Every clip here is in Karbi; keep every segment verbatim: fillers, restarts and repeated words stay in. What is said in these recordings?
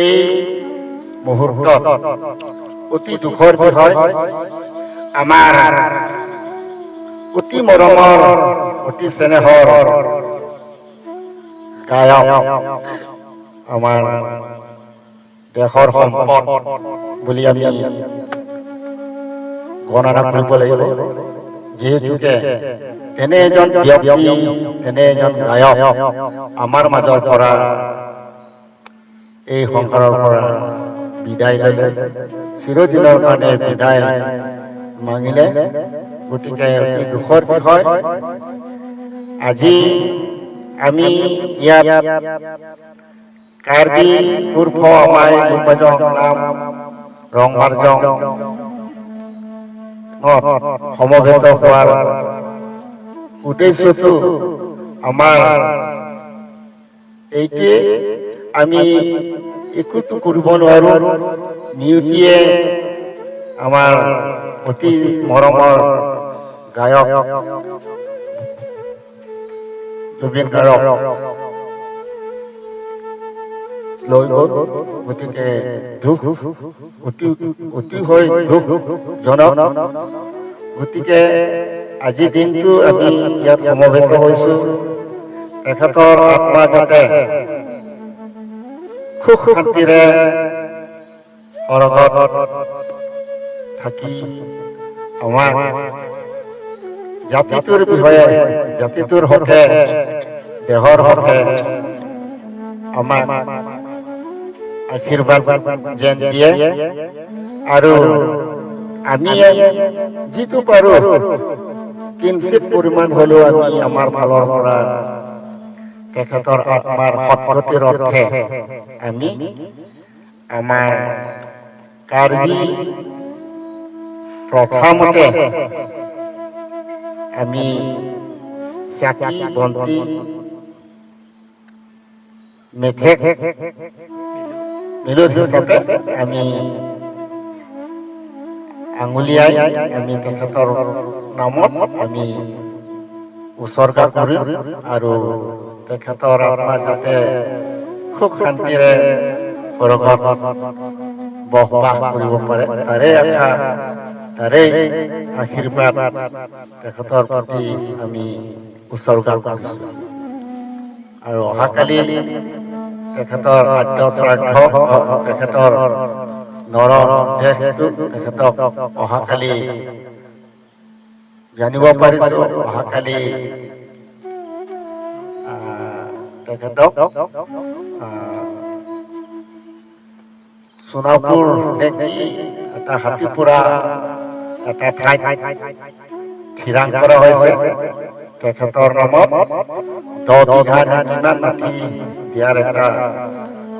এই মুহূৰ্তত অতি দুখৰ বিষয়, আমাৰ অতি মৰমৰ, অতি স্নেহৰ গায়ক, আমাৰ দেশৰ সম্পদ বুলি আমি গণনা কৰিব লাগিব। যিহেতুকে তেনে এজন ব্যক্তি, তেনে এজন গায়ক আমাৰ মাজৰ পৰা এই সংসাৰৰ পৰা বিদায় ললে, চিৰদিনৰ কাৰণে বিদায় মাগিলে। গতিকে অতি দুখৰ বিষয়। আজি আমি ইয়াত কাৰ্বি উৰ্ফ আমাই লুম্বাজং নাম ৰংবাৰজং সমবেত হোৱাৰ উদ্দেশ্যটো আমাৰ এইটোৱে, আমি একোতো কৰিব নোৱাৰো। নিয়তিয়ে আমাৰ অতি মৰমৰ গায়ক জুবিন গাৰ্গক লৈ গ'ল। গতিকে দুখ, অতি, অতিশয় দুখজনক। গতিকে আজি দিনটো আমি ইয়াত সমবেত হৈছো, তেখেতৰ আত্মা যাতে সুখ শান্তিৰে সৰগত থাকি আমাক জাতিটোৰ বিষয়ে, জাতিটোৰ হকে, দেশৰ হকে আমাক আশীৰ্বাদ যেন দিয়ে। আৰু আমি যিটো পাৰো, কিঞ্চিত পৰিমাণ হ'লেও আমি আমাৰ ফালৰ পৰা তেখেতৰ আত্মাৰ সদ্গতিৰ অৰ্থে আমি আমাৰ কাৰ্বি প্ৰথা মতে আমি চাকি বন্তি মেথেক মিলন হিচাপে আমি আঙুলিয়াই আমি তেখেতৰ নামত আমি উৎসৰ্গা কৰিম আৰু তেখেতৰ আত্মা যাতে সুখ শান্তিৰে স্বৰ্গত বসবাস কৰিব পাৰে, তাৰে আশা, তাৰে আশীৰ্বাদ তেখেতৰ প্ৰতি আমি উৎসৰ্গা কৰিছো। আৰু অহাকালি তেখেতৰ আদ্য শ্ৰাদ্ধ, তেখেতৰ নৰ দেহটো তেখেতক অহাকালি জানিব পাৰিছো। অহাকালি, আহ, তেখেতক, আহ, সোণাপুৰ নে কি এটা হাতীপুৰা এটা ঠাইত থিৰাং কৰা হৈছে। তেখেতৰ নামত দহ বিঘা নে কিমান মাটি দিয়াৰ এটা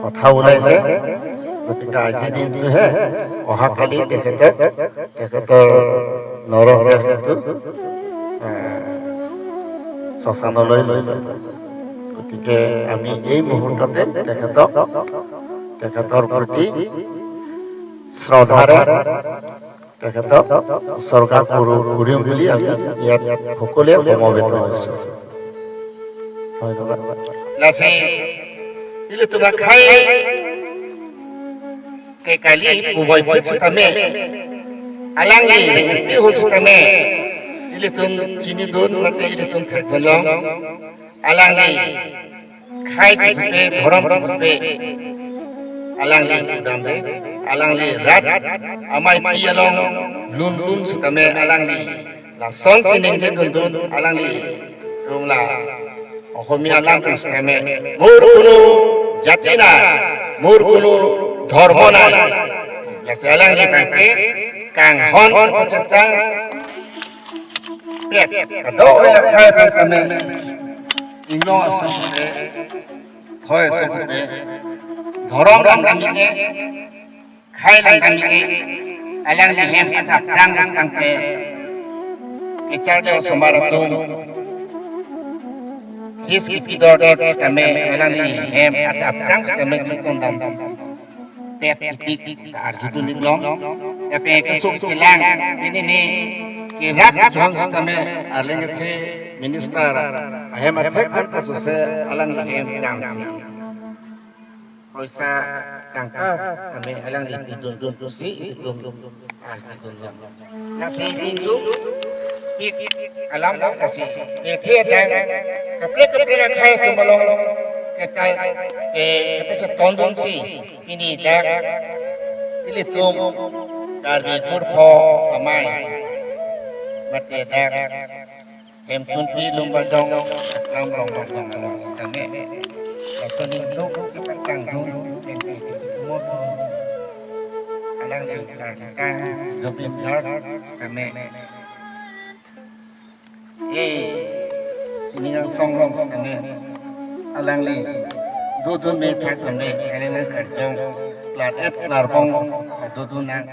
কথা ওলাইছে। গতিকে আজিৰ দিনটোহে, অহাকালি তেখেতে তেখেতৰ নৰ দেহটো, আহ, শ্মশানলৈ লৈ যাব। গতিকে আমি এই মুহূৰ্ততে তেখেতক, তেখেতৰ প্ৰতি শ্ৰদ্ধাৰে তেখেতক উৎসৰ্গা কৰো, কৰিম বুলি আমি ইয়াত সকলোৱে সমবেত হৈছো। ধন্যবাদ। Lasi ilitum akhai ke kali puvoiphit sitame, alangli rengpi ho sitame, ilitum chinidun mate ilitum thekdunlong, alangli khei kejipe, dhorom kejipe alangli pudamde, alangli rat ameipi along lundun sitame alangli lasonsi ningjedundun, alangli tumla Ohomia alam sitame, "Mur kunu jati nai, mur kunu dhormo nai." Lasi alangli tangte kanghon kachetang pet, kado-ya khei sitame, ingno aso pute, khei aso pute, dhorom lam damji ke, khei lam damji ke, alangli hem adap rang tangte, kecharli osomar atum his kipidor dot sitame, alangli hem adap rang sitame chikon dam pet kitik ta arjudun iklong. Yape kesuk chelang ini ni kirap John sitame, arleng athe minister ahem athek an ta suse alangli hem damsi. Koisa tangka tame alangli pidun dun pusi itum arjudun long. Lasi pintu pik alam lasi pirthe adang kaprek kaprek akhei atum along ketai ke kepachetong dunsi pini dak ilitum Karbi Kurpho Amei mate dak Hemkunpi Lumbajong Aklam Lumbajong along sitame. Laso ningduk kepatang dun hemkunpi kechimut alangli kartang Zubeen Garg sitame. Eh, sining angsong along sitame alangli dodun me thak tame alangli karjong klar-et klarbong dodun nang.